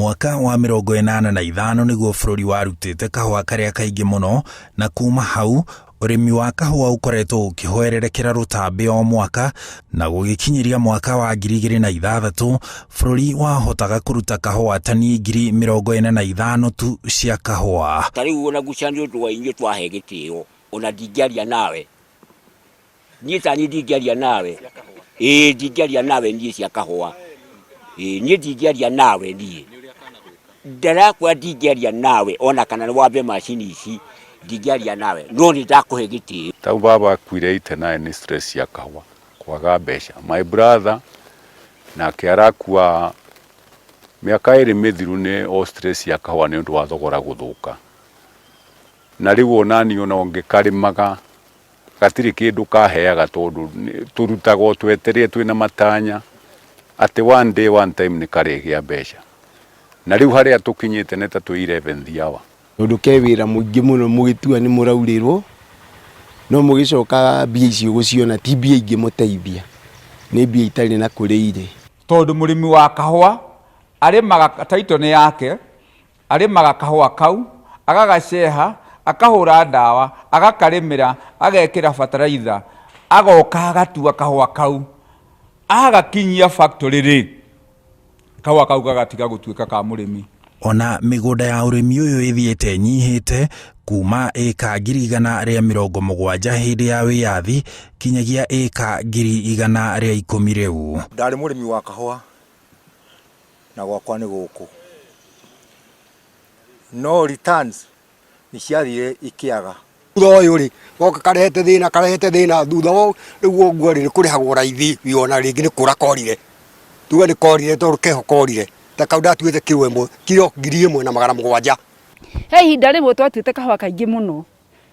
Mwaka wa 85 nĩguo bũrũri warutĩte kahũa karĩa kaingĩ mũno na kuma hau ũrĩmi wa kahũa ũkoretwo ũkĩhwererekera rũtambĩ o mwaka na gũgĩkinyĩria mwaka wa 2006 bũrũri wahotaga kũruta kahũa tani 45,000 tu cia kahũa. Ta rĩu ona guca nĩ ũndũ wa inyuĩ twahe gĩtĩo, ona ndingĩaria nawe. Niĩ ta niĩ ndingĩaria nawe. Ĩĩ ndingĩaria nawe niĩ cia kahũa. Ĩĩ niĩ ndingĩaria nawe niĩ. Ndarakwĩra ndingĩaria nawe ona kana wambe macini ici ndingĩaria nawe no nĩ ndakũhe gĩtĩo. Tau baba akuire 89 nĩ stress cia kahũa kwaga mbeca. My brother nake arakua mĩaka ĩrĩ mĩthiru nĩ o stress cia kahũa nĩ ũndũ wa thogora gũthũka. Na rĩu onaniĩ ona ngĩkarĩmaga gatirĩ kĩndũ kaheaga tondũ tũrutaga o twetereire twĩna matanya atĩ one day one time nĩ karĩgĩa mbeca. Na rĩu harĩa tũkinyĩte nĩ ta twĩ eleventh hour. Tondũ ke wĩra mũingĩ mũno mũgĩtua nĩ mũraurĩrwo, no mũgĩcoka mbia icio gũciona ti mbia ingĩmũteithia, nĩ mbia itarĩ na kũrĩa irĩ. Tondũ mũrĩmi wa kahũa arĩmaga title nĩ yake, Arĩmaga kahũa kau, agagaceha, akahũra ndawa, agakarĩmĩra, agekĩra bataraitha, agoka agatua kahũa kau. Agakinyia factory rĩ, kahũa kau gagatiga gũtuĩka ka mũrĩmi. Ona mĩgũnda ya ũrĩmi ũyũ ĩthiĩte ĩnyihĩte kuma ĩka 170,000 hĩndĩ ya wĩyathi kinyagia ĩka 110,000 rĩu. Ndarĩ mũrĩmi wa kahũa na gwakwa nĩ gũkũ. No returns nĩ ciathire ikĩaga. Thutha ũyũ rĩ, goka karehete thĩna karehete thĩna, thutha wa rĩu ũguo rĩ, nĩ kũrĩhagwo raithi ona rĩngĩ nĩ kũra korire. Tuge nĩ korire tondũ keho korire, ta kau ndatuĩte kiro ĩmwe, kiro 1700. He ihinda rĩmwe twatuĩte kahũa kaingĩ mũno,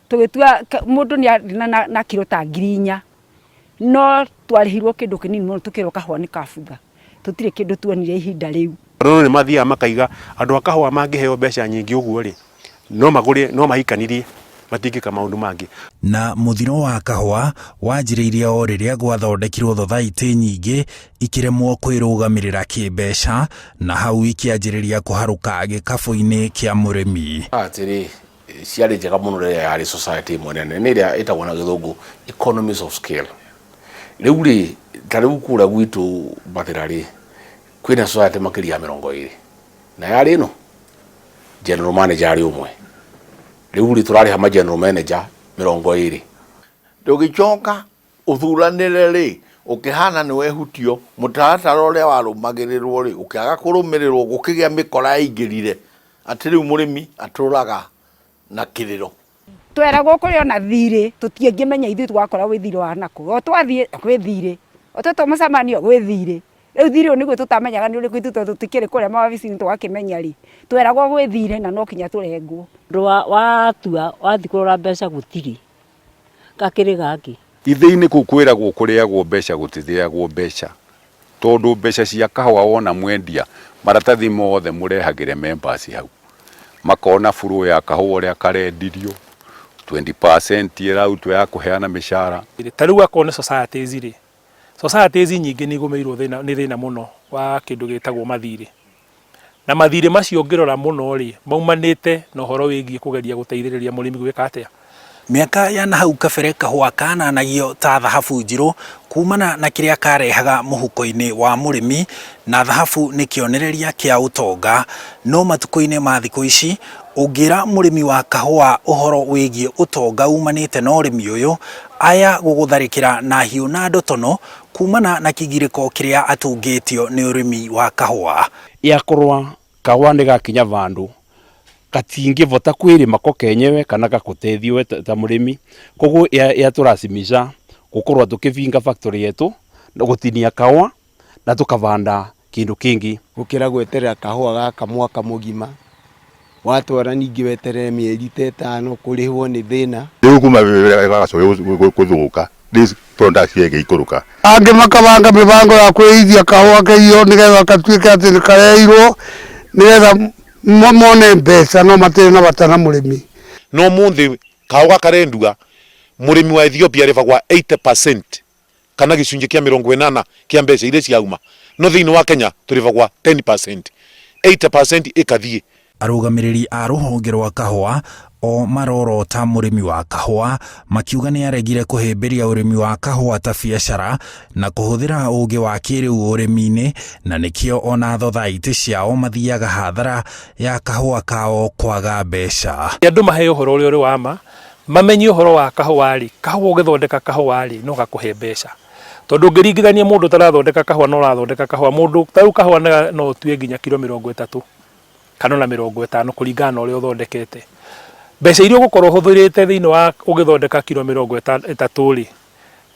tũgĩtua mũndũ nĩ arĩ na kiro ta 4,000, no twarĩhirwo kĩndũ kĩnini mũno tũkĩrwo kahũa nĩ kabutha. Tũtirĩ kĩndũ tuonire ihinda rĩu. Tondũ nĩ mathiaga makaiga andũ a kahũa mangĩheo mbeca nyingĩ ũguo rĩ, no magũre, no mahikanirie, matingĩka maũndũ mangĩ. Na mũthiro wa kahũa wanjĩrĩirie o rĩrĩa gwathondekirwo thothaitĩ nyingĩ ikĩremwo kwĩrũgamĩrĩra kĩmbeca na hau ikĩanjĩrĩria kũharũka gĩkabũ-inĩ kĩa mũrĩmi. Atĩrĩ, ciarĩ njega mũno rĩrĩa yarĩ society ĩmwe nene, nĩ ĩrĩa ĩtagwo na gĩthũngũ economies of scale. Rĩu rĩ, ta rĩu kũrĩa gwitũ Mbathĩra rĩ, kwĩna society makĩria ya 20, na yarĩ ĩno general manager arĩ ũmwe. Rĩu rĩ, tũrarĩha ma general manager 20. Ndũgĩcoka ũthuranĩre rĩ, ũkĩhana nĩ wehutio, mũtaratara ũrĩa warũmagĩrĩrwo rĩ, ũkĩaga kũrũmĩrĩrwo, gũkĩgĩa mĩkora yaingĩrire, atĩ rĩu mũrĩmi atũraga na kĩrĩro. Tweragwo kũrĩ ona thirĩ, tũtiĩngĩmenya ithuĩ twakora gwĩ thirĩ wa nakũ. O twathiĩ gwĩ thirĩ, o twetwo mũcemanio gwĩ thirĩ. Rĩu thirĩ ũyũ nĩguo tũtamenyaga nĩ ũrĩkũ ithuĩ tondũ tũtikĩrĩ kũrĩa mawabici-inĩ tũgakĩmenya rĩ, tweragwo gwĩ thirĩ na no kinya tũrengwo. Ũndũ watua wathiĩ kũrora mbeca gũtirĩ, gakĩrĩ gakĩ. Ithĩi-inĩ kũu kwĩragwo kũrĩagwo mbeca gũtithĩagwo mbeca tondũ mbeca cia kahũa wona mwendia maratathi mothe mũrehagĩre members hau makona flow ya kahũa ũrĩa karendirio 20% ĩrarutwo ya kũheana mĩcara. Ta rĩu akorwo nĩ societies rĩ, societies nyingĩ nĩ igũmĩirwo thĩna nĩ thĩna mũno wa kĩndũ gĩtagwo mathirĩ. Na mathirĩ macio ũngĩrora mũno rĩ, maumanĩte na ũhoro wĩgiĩ kũgeria gũteithĩrĩria mũrĩmi gwĩka atĩa? Mĩaka ya nahau kabere kahũa kananagio ta thahabu njirũ kumana na kĩrĩa karehaga mũhuko-inĩ wa mũrĩmi na thahabu nĩ kĩonereria kĩa ũtonga. No matukũ-inĩ ma thikũ ici ũngĩra mũrĩmi wa kahũa ũhoro wĩgiĩ ũtonga umanĩte na ũrĩmi ũyũ, aya gũgũtharĩkĩra na hiũ na ndotono kumana na kĩgirĩko kĩrĩa atungĩtio nĩ ũrĩmi wa kahũa. Yakorwa kahũa nĩ gakinya vandũ gatingĩvota kwĩrĩma ko kenyewe kana gakũteithie we ta mũrĩmi, koguo yatũracimisha gũkorwo tũkĩvinga factory yetu na gũtinia kahũa na tũkavanda kĩndũ kĩngĩ. Gũkĩra gweterera kahũa gaka mwaka mũgima, watwara ningĩ weterere mĩeri ta ĩtano kũrĩhwo nĩ thĩna. Rĩu kuma gagacoka gũthũka rĩu product ĩgĩikũrũka. Angĩ makabanga mĩbango ya kwĩithia kahũa keiywo nĩgetha gatuĩke atĩ nĩ kareirwo nĩgetha mone mbeca no matirĩ na bata na mũrĩmi. Na ũmũthĩ kahũa karendua mũrĩmi wa Ethiopia arĩbagwa 80% kana gĩcunjĩ kĩa 80 kĩa mbeca iria ciauma, no thĩinĩ wa Kenya tũrĩbagwa 10%. 80% ĩkathiĩ. Arũgamĩrĩri a rũhonge rwa kahũa o marorota mũrĩmi wa kahũa makiuga nĩ aregire kũhĩmbĩria ũrĩmi wa kahũa ta biacara na kũhũthĩra ũũgĩ wa kĩrĩu ũrĩmi-inĩ na nĩkĩo ona thothaitĩ ciao mathiaga hathara ya kahũa kao kwaga mbeca. Andũ maheo ũhoro ũrĩa ũrĩ wa ma, mamenye ũhoro wa kahũa-rĩ, kahũa ũgĩthondeka kahũa-rĩ, no gakũhe mbeca. Tondũ ũngĩringithania mũndũ ũtarathondeka kahũa na ũrathondeka kahũa, mũndũ ta rĩu kahũa no ũtue nginya kiro 30 kana ona 50 kũringana na ũrĩa ũthondekete. Mbeca iria ũgũkorwo ũhũthĩrĩte thĩinĩ wa ũgĩthondeka kiro 30-rĩ,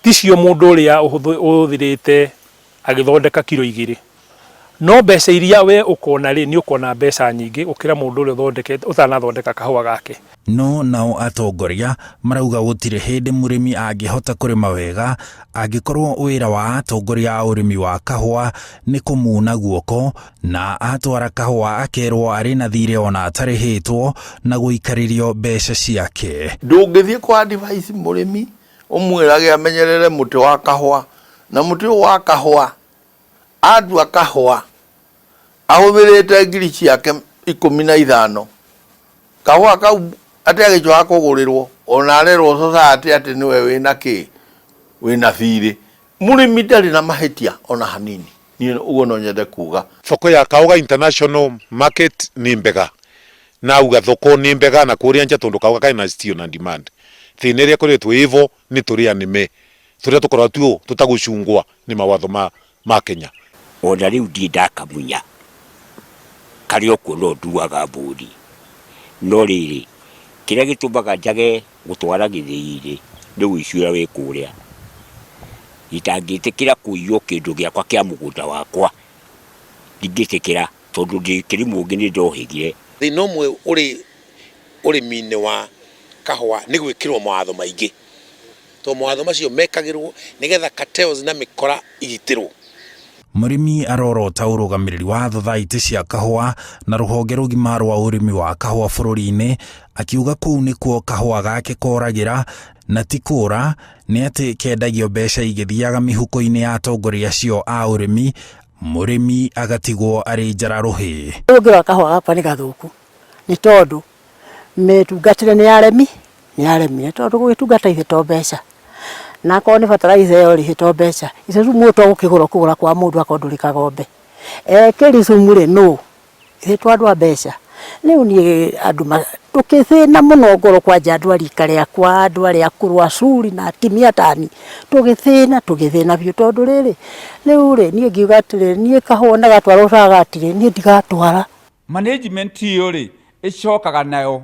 ticio mũndũ ũrĩa ũhũthĩrĩte agĩthondeka kiro igĩrĩ. No mbeca iria we ũkona rĩ, nĩ ũkona mbeca nyingĩ gũkĩra mũndũ ũrĩa ũthondekete, ũtanathondeka kahũa gake. No nao atongoria marauga gũtirĩ hĩndĩ mũrĩmi angĩhota kũrĩma wega angĩkorwo wĩra wa atongoria a ũrĩmi wa kahũa nĩ kũmuna guoko na atwara kahũa akerwo arĩ na thirĩ ona atarĩhĩtwo na gũikarĩrio mbeca ciake. Ndũngĩthiĩ kũ advise mũrĩmi ũmwĩrage amenyerere mũtĩ wa kahũa na mũtĩ ũyũ wa kahũa atua kahũa ahũthĩrĩte ngiri ciake 15 kahũa kau atĩ agĩcoka kũgũrĩrwo ona arerwo society atĩ nĩwe wĩna kĩ wĩna thirĩ mũrĩmi ndarĩ na mahĩtia ona hanini niĩ ũguo no nyende kuga. Thoko ya Kaũga International Market nĩ mbega na auga thoko nĩ mbega na kũrĩa nja tondũ kaũga karĩ na still na demand. Thĩna ĩrĩa ĩkoretwo ĩvo nĩ tũrĩa nĩme tũrĩa tũkoragwo tuo tũtagũcungwa nĩ mawatho ma ma Kenya. Ona rĩu ndirĩ ndakamunya, karĩ o kuo no nduaga mbũri. No rĩrĩ, kĩrĩa gĩtũmaga njage gũtwara gĩthĩi-rĩ, nĩ ũici ũrĩa wĩ kũrĩa. Itangĩtĩkĩra kũiywo kĩndũ gĩakwa kĩa mũgũnda wakwa, ndingĩtĩkĩra tondũ ndĩ kĩrimũ ũngĩ nĩ ndohĩgire. Thĩna ũmwe ũrĩ ũrĩmi-inĩ wa kahũa nĩ gwĩkĩrwo mawatho maingĩ, tondũ mawatho macio mekagĩrwo nĩgetha cartels na mĩkora igitĩrwo. Mũrĩmi arorota ũrũgamĩrĩri wa thothaitĩ cia kahũa na rũhonge rũgima rwa ũrĩmi wa kahũa bũrũri-inĩ, akiuga kũu nĩkuo kahũa gake koragĩra na ti kũra, nĩ atĩ kendagio mbeca igĩthiaga mĩhuko-inĩ ya atongoria acio a ũrĩmi, mũrĩmi agatigwo arĩ njara rũhĩ. Rĩu ũngĩrora kahũa gakwa nĩ gathũku nĩ tondũ mĩtungatĩre nĩ yaremi nĩ yaremire tondũ gũgĩtungata ithe to mbeca na akorwo nĩ bataraitha ĩyo rĩ to mbeca ithe rĩu mũndũ to gũkĩgũra ũkũgũra kwa mũndũ akorwo ndũrĩ kagombe ekĩri thumu rĩ nũ ithe to andũ a mbeca rĩu niĩ andũ tũkĩthĩna mũno ngoro kwanja andũ a rika rĩakwa andũ arĩa akũrũ acuri na atimia tani tũgĩthĩna tũgĩthĩna biũ tondũ rĩrĩ rĩu rĩ niĩ ngiuga atĩrĩrĩ niĩ kahũa na gatwarwo Sagati rĩ niĩ ndigatwara. Management ĩyo rĩ ĩcokaga nayo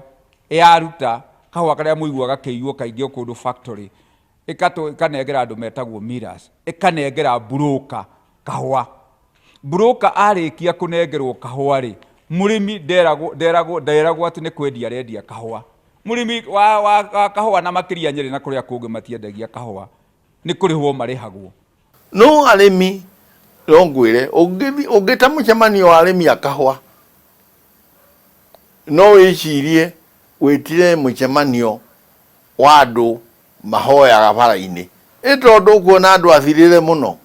yaruta kahũa karĩa mũiguaga gakĩiywo kaingĩ o kũndũ factory, ĩkanengera andũ metagwo millers, ĩkanengera broker kahũa. Broker arĩkia kũnengerwo kahũa rĩ, mũrĩmi nderagwo nderagwo nderagwo atĩ nĩ kwendia arendia kahũa. Mũrĩmi wa, wa, wa kahũa na makĩria Nyĩrĩ na kũrĩa kũngĩ matiendagia kahũa, nĩ kũrĩhwo marĩhagwo. No arĩmi no ngwĩre ũngĩta mũcemanio wa arĩmi a kahũa no wĩcirie wĩtire mũcemanio wa andũ mahoyaga bara-inĩ ĩ tondũ ũkuona andũ athirĩre mũno.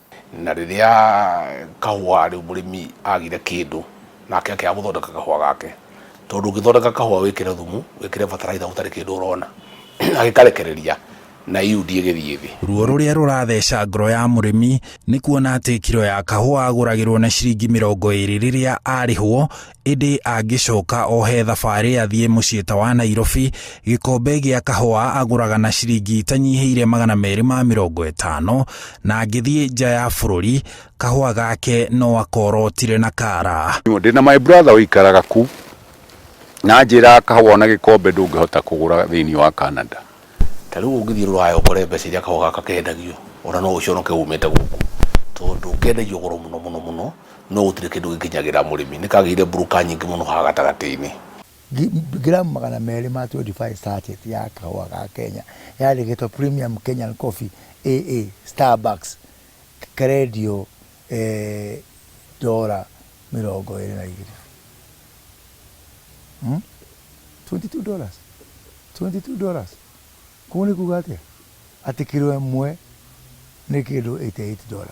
Na rĩrĩa kahũa rĩu mũrĩmi agire kĩndũ nake akĩaga gũthondeka kahũa gake, tondũ ũngĩthondeka kahũa wĩkĩre thumu, wĩkĩre bataraitha gũtarĩ kĩndũ ũrona, agĩkarekereria na yield ĩgĩthiĩ thĩ. Ruo rũrĩa rũratheca ngoro ya mũrĩmi nĩ kuona atĩ kiro ya kahũa agũragĩrwo na ciringi 20 rĩrĩa arĩhwo, ĩndĩ angĩcoka ohe thabarĩ athiĩ mũciĩ ta wa Nairobi, gĩkombe gĩa kahũa agũraga na ciringi itanyihĩire 250 na angĩthiĩ nja ya bũrũri, kahũa gake no akorotire na kara. Ndĩna my brother ũikaraga kuu na anjĩraga kahũa ona gĩkombe ndũngĩhota kũgũra thĩinĩ wa Canada. Ta rĩu ũngĩthiĩ Rũraya ũkore mbeca iria kahũa gaka kendagio, ona no ũconoke umĩte gũkũ, tondũ kendagio goro mũno mũno mũno, no gũtirĩ kĩndũ gĩkinyagĩra mũrĩmi. Nĩ kagĩire broker nyingĩ mũno haha gatagatĩ-inĩ. Ngiramu 200 ma 25 sachet ya kahũa ga Kenya yandĩkĩtwo Premium Kenyan Coffee AA Starbucks karendio ndora 22. $22. $22. Koguo nĩ kuga atĩa? Atĩ kiro ĩmwe nĩ kĩndũ $88.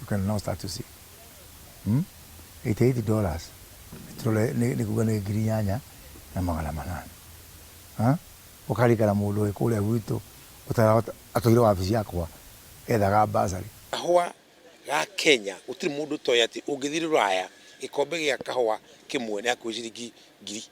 You can now start to see. $88 tũrore nĩ kuga nĩ 8,800. Ha? Ũkarikana mũndũ wĩ kũrĩa gwitũ ũtarahota atũire wabici yakwa ethaga bursary. Kahũa ga Kenya gũtirĩ mũndũ ũtoĩ atĩ ũngĩthiĩ rũraya gĩkombe gĩa kahũa kĩmwe nĩ hakuhĩ ciringi ngiri.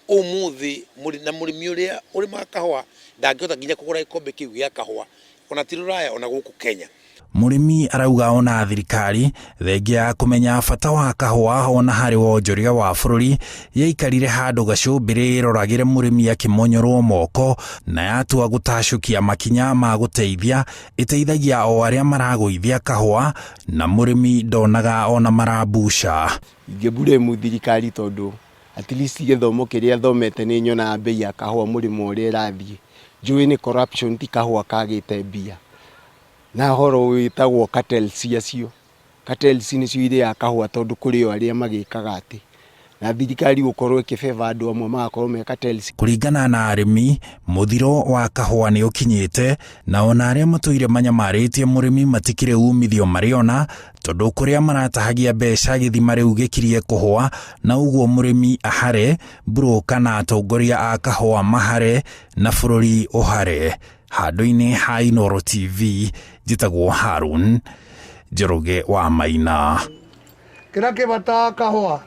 Ũmũthĩ na mũrĩmi ũrĩa ũrĩmaga kahũa ndangĩhota nginya kũgũra gĩkombe kĩu gĩa kahũa ona ti rũraya ona gũkũ Kenya. Mũrĩmi arauga ona thirikari thengia ya kũmenya bata wa kahũa ona harĩ wonjoria wa bũrũri yaikarire handũ gacũmbĩrĩ ĩroragĩre mũrĩmi akĩmonyorwo moko na yatua gũtacũkia makinya ma gũteithia ĩteithagia o arĩa maragũithia kahũa na mũrĩmi ndonaga ona marambuca. Ingĩburĩmu thirikari tondũ at least gĩthomo kĩrĩa thomete nĩ nyonaga mbei ya kahũa mũrĩmo ũrĩa ĩrathiĩ. Njũĩ nĩ corruption ti kahũa kagĩte mbia. Na horo wĩtagwo cartels acio. Cartels nĩcio irĩaga kahũa tondũ kũrĩ o arĩa magĩkaga atĩ. Na thirikari gũkorwo ĩkĩ favor andũ amwe magakorwo me cartels. Kũringana na arĩmi, mũthiro wa kahũa nĩ ũkinyĩte na ona arĩa matũire manyamarĩtie mũrĩmi matikĩrĩ umithio marĩona tondũ kũrĩa maratahagia mbeca gĩthima rĩu gĩkirie kũhũa na ũguo mũrĩmi ahare, broker na atongoria a kahũa mahare na bũrũri ũhare. Handũ-inĩ ha Inooro TV, njĩtagwo Harun Njoroge wa Maina. Kĩrĩa kĩ bata kahũa.